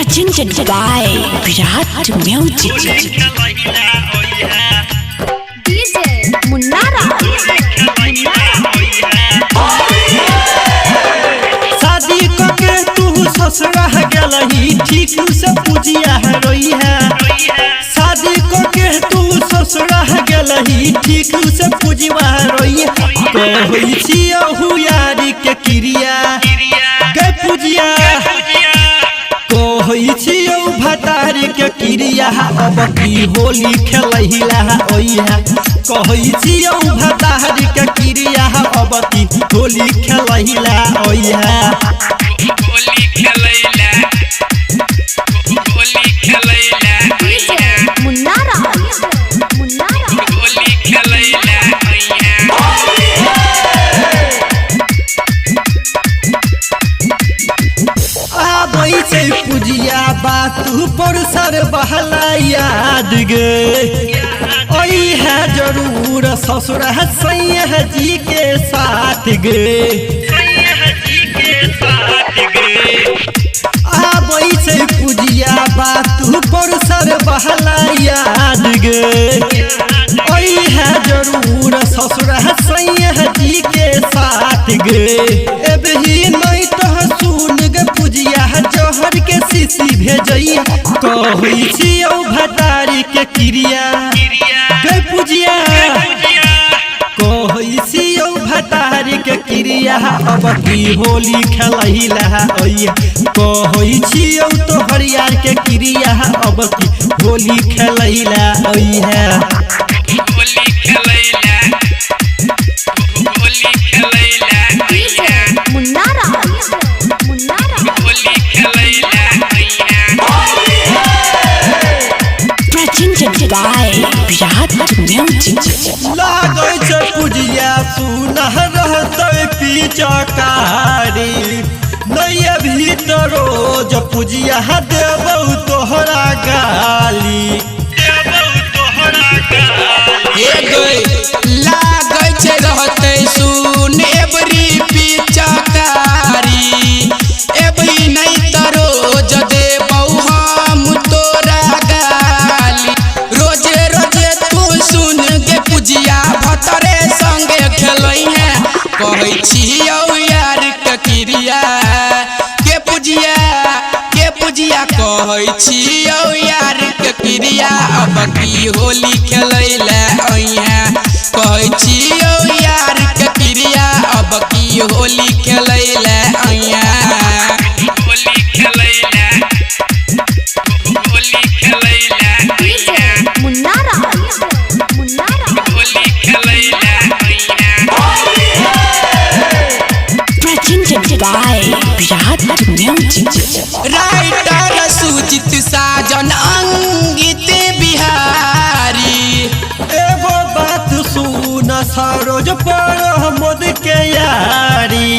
Presented by Virat Music. DJ Munna Raj. शादी करके तू ससुरा गेलही ठीक से पूजिया रोई है। शादी करके तू ससुरा गेलही ठीक से पूजिया रोई कहै छियहु यारी के क्रिया गे पूजिया। कहै छियौ भतारी के क्रिया अब की होली खेलहिला ओइहा। कहै छियौ भतारी के क्रिया अब की Holi खेलहिला ओइहा। Holi खेलैला, Holi खेलैला, DJ Munna Raj. Munna Raj. Holi खेलैला। आबै छै पूजिया बात पर सर बहला याद गे। ओइ है जरूर ससुर सैया जी के साथ गे। आबै छै पूजिया बात पर सर बहला याद गे। ओइ है जरूर ससुर सैया जी के साथ गे। एबही नहीं तो सुन गे पूजिया जहर के शीशी भेजैया। कहै छियौ भतारी के क्रिया गे पूजिया। कहै छियौ भतारी के क्रिया अब की होली खेलहिला ओइहा। कहै छियौ तोहर यार के क्रिया अब की Holi खेलहिला ओइहा। Holi खेलैला, Holi खेलैला, DJ Munna Raj. Munna Raj. Holi खेलैला। Presented by Virat Music. लागै छै पूजिया सुनह रहतै पिचकारी नहीं अभी तो रोज पूजिया देबौ तोहरा गाली। हे गई लागै छै रहतै सुन एबरी पिचकारी एबरी नहीं त रोज देबौ हम तोरा गाली। रोजे रोजे तू सुन के पूजिया भतरे संगे खेलै है। कहै छियौ यार के क्रिया के पूजिया के पूजिया। कहै छियौ यार के क्रिया अब की होली खेलैला अइहा। कहै छियौ यार के क्रिया अब की होली खेलैला अइहा। Holi खेलैला, Holi खेलैला, DJ Munna Raj. Munna Raj. Holi खेलैला। Presented by Virat Music. Writer Sujit Sajan Ankit Bihari. एगो बात सुन सरोज पर मोद के यारी।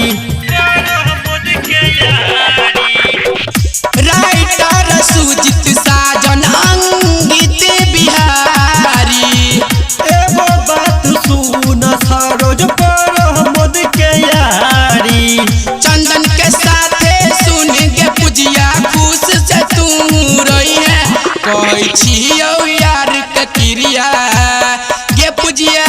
राइटर सुजित साजन अंकित बिहारी। एगो बात सुन सरोज पर मोद के यारी। चंदन के साथे सुन के पूजिया खुश से तू रही है। कहै छियौ यार के क्रिया गे पूजिया।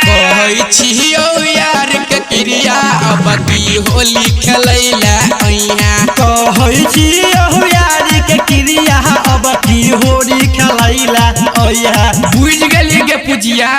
कहै छियौ यार के क्रिया अब की होली खेलैला अइहा। कहै छियौ यारी के क्रिया अब की होली खेलैला ओइहा। बुझि गेलियै गे पूजिया।